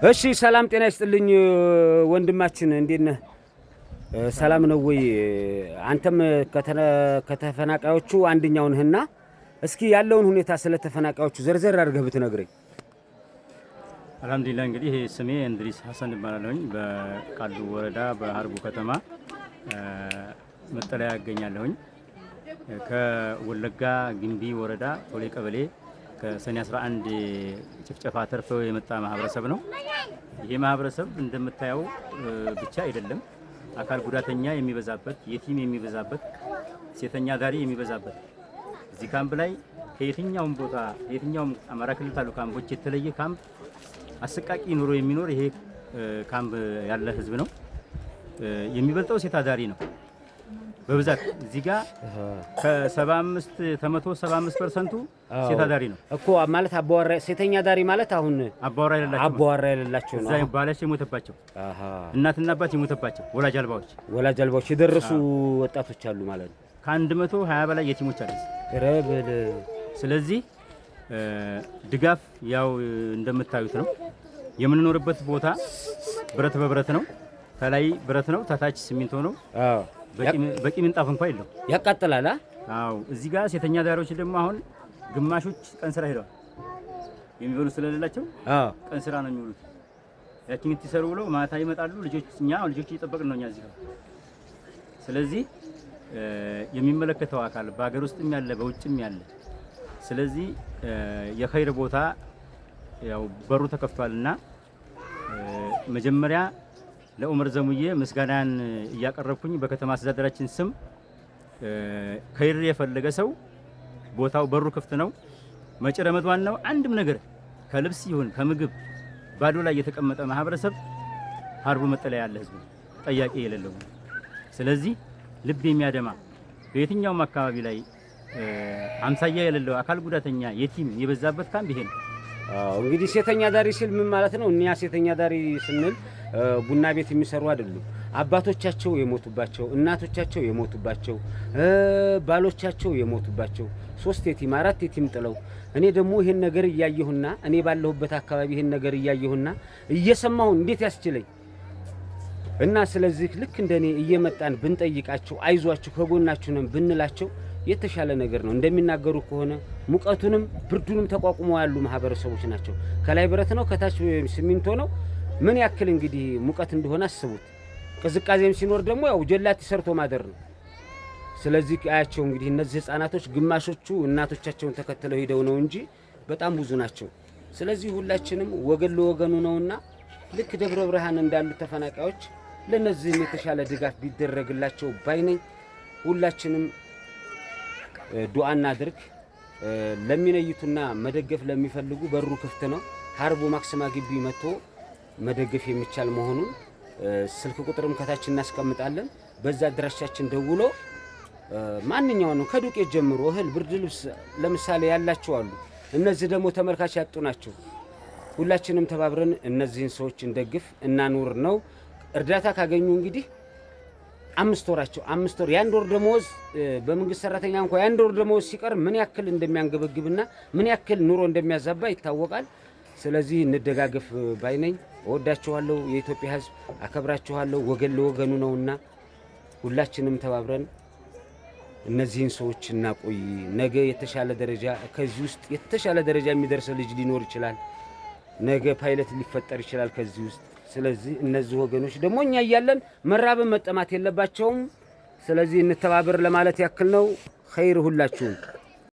እሺ ሰላም ጤና ይስጥልኝ ወንድማችን፣ እንዴት ነህ? ሰላም ነው ወይ? አንተም ከተፈናቃዮቹ አንደኛው ነህና እስኪ ያለውን ሁኔታ ስለ ተፈናቃዮቹ ዘርዘር አድርገህ ብትነግረኝ። አልሐምዱሊላህ፣ እንግዲህ ስሜ እንድሪስ ሀሰን እባላለሁኝ። በቃሉ ወረዳ በሀርቡ ከተማ መጠለያ እገኛለሁኝ። ከወለጋ ግንቢ ወረዳ ቶሌ ቀበሌ ከሰኔ 11 ጭፍጨፋ ተርፈው የመጣ ማህበረሰብ ነው። ይሄ ማህበረሰብ እንደምታየው ብቻ አይደለም፣ አካል ጉዳተኛ የሚበዛበት፣ የቲም የሚበዛበት፣ ሴተኛ አዳሪ የሚበዛበት፣ እዚህ ካምፕ ላይ ከየትኛውም ቦታ፣ የትኛውም አማራ ክልል ካሉ ካምፖች የተለየ ካምፕ፣ አሰቃቂ ኑሮ የሚኖር ይሄ ካምፕ ያለ ህዝብ ነው። የሚበልጠው ሴት አዳሪ ነው በብዛት። እዚህ ጋር ከ75 ከመቶ 75% ኡ ሴት አዳሪ ነው። እኮ ማለት አባወራ፣ ሴተኛ አዳሪ ማለት አሁን አባወራ የሌላቸው። አባወራ የሌላቸው ነው። እዛ ባላቸው የሞተባቸው፣ እናትና አባት የሞተባቸው፣ ወላጅ አልባዎች። ወላጅ አልባዎች የደረሱ ወጣቶች አሉ ማለት ነው። ከ120 በላይ የቲሞች አሉ። ረብል። ስለዚህ ድጋፍ ያው እንደምታዩት ነው። የምንኖርበት ቦታ ብረት በብረት ነው። ከላይ ብረት ነው፣ ከታች ሲሚንቶ ነው። በቂ ምንጣፍ እንኳን የለው። ያቃጥላል። አዎ፣ እዚህ ጋር ሴተኛ አዳሪዎች ደግሞ አሁን ግማሾች ቀን ስራ ሄደዋል። የሚበሉ ስለሌላቸው ቀን ስራ ነው የሚውሉት። ያችን ሲሰሩ ብለው ማታ ይመጣሉ። ልጆች፣ እኛ ልጆች እየጠበቅን ነው እኛ እዚህ ጋር። ስለዚህ የሚመለከተው አካል በሀገር ውስጥም ያለ፣ በውጭም ያለ፣ ስለዚህ የኸይር ቦታ ያው በሩ ተከፍቷልና መጀመሪያ ለኡመር ዘሙዬ ምስጋናን እያቀረብኩኝ በከተማ አስተዳደራችን ስም ኸይር የፈለገ ሰው ቦታው በሩ ክፍት ነው። መጪ ረመዷን ነው። አንድም ነገር ከልብስ ይሁን ከምግብ ባዶ ላይ የተቀመጠ ማህበረሰብ ሀርቡ መጠለያ ያለ ህዝብ ነው፣ ጠያቂ የሌለው። ስለዚህ ልብ የሚያደማ፣ በየትኛውም አካባቢ ላይ አምሳያ የሌለው፣ አካል ጉዳተኛ፣ የቲም የበዛበት ካምፕ ይሄ ነው። አዎ፣ እንግዲህ ሴተኛ አዳሪ ሲል ምን ማለት ነው? እኛ ሴተኛ አዳሪ ስንል ቡና ቤት የሚሰሩ አይደሉም። አባቶቻቸው የሞቱባቸው፣ እናቶቻቸው የሞቱባቸው፣ ባሎቻቸው የሞቱባቸው፣ ሶስት የቲም፣ አራት የቲም ጥለው፣ እኔ ደግሞ ይሄን ነገር እያየሁና፣ እኔ ባለሁበት አካባቢ ይሄን ነገር እያየሁና እየሰማሁ እንዴት ያስችለኝ? እና ስለዚህ ልክ እንደኔ እየመጣን ብንጠይቃቸው፣ አይዟችሁ ከጎናችሁ ነን ብንላቸው የተሻለ ነገር ነው። እንደሚናገሩ ከሆነ ሙቀቱንም ብርዱንም ተቋቁመው ያሉ ማህበረሰቦች ናቸው። ከላይ ብረት ነው፣ ከታች ሲሚንቶ ነው። ምን ያክል እንግዲህ ሙቀት እንደሆነ አስቡት። ቅዝቃዜም ሲኖር ደግሞ ያው ጀላቲ ሰርቶ ማደር ነው። ስለዚህ አያቸው እንግዲህ እነዚህ ህፃናቶች ግማሾቹ እናቶቻቸውን ተከትለው ሄደው ነው እንጂ በጣም ብዙ ናቸው። ስለዚህ ሁላችንም ወገን ለወገኑ ነውና ልክ ደብረ ብርሃን እንዳሉት ተፈናቃዮች ለነዚህም የተሻለ ድጋፍ ቢደረግላቸው ባይ ነኝ። ሁላችንም ዱዓ እናድርግ። ለሚነይቱና መደገፍ ለሚፈልጉ በሩ ክፍት ነው። ሀርቡ ማክሰማ ግቢ መጥቶ መደገፍ የሚቻል መሆኑን ስልክ ቁጥርም ከታች እናስቀምጣለን። በዛ አድራሻችን ደውሎ ማንኛውንም ከዱቄት ጀምሮ እህል፣ ብርድ ልብስ ለምሳሌ ያላቸው አሉ። እነዚህ ደግሞ ተመልካች ያጡ ናቸው። ሁላችንም ተባብረን እነዚህን ሰዎች እንደግፍ፣ እናኑር ነው። እርዳታ ካገኙ እንግዲህ 5 ወራቸው። 5 ወር፣ የአንድ ወር ደመወዝ፣ በመንግስት ሰራተኛ እንኳ የአንድ ወር ደመወዝ ሲቀር ምን ያክል እንደሚያንገበግብና ምን ያክል ኑሮ እንደሚያዛባ ይታወቃል። ስለዚህ እንደጋገፍ ባይ ነኝ። እወዳችኋለሁ። የኢትዮጵያ ሕዝብ አከብራችኋለሁ። ወገን ለወገኑ ነውና ሁላችንም ተባብረን እነዚህን ሰዎች እናቆይ። ነገ የተሻለ ደረጃ፣ ከዚህ ውስጥ የተሻለ ደረጃ የሚደርስ ልጅ ሊኖር ይችላል። ነገ ፓይለት ሊፈጠር ይችላል ከዚህ ውስጥ። ስለዚህ እነዚህ ወገኖች ደግሞ እኛ እያለን መራብን መጠማት የለባቸውም። ስለዚህ እንተባበር ለማለት ያክል ነው። ኸይር ሁላችሁም።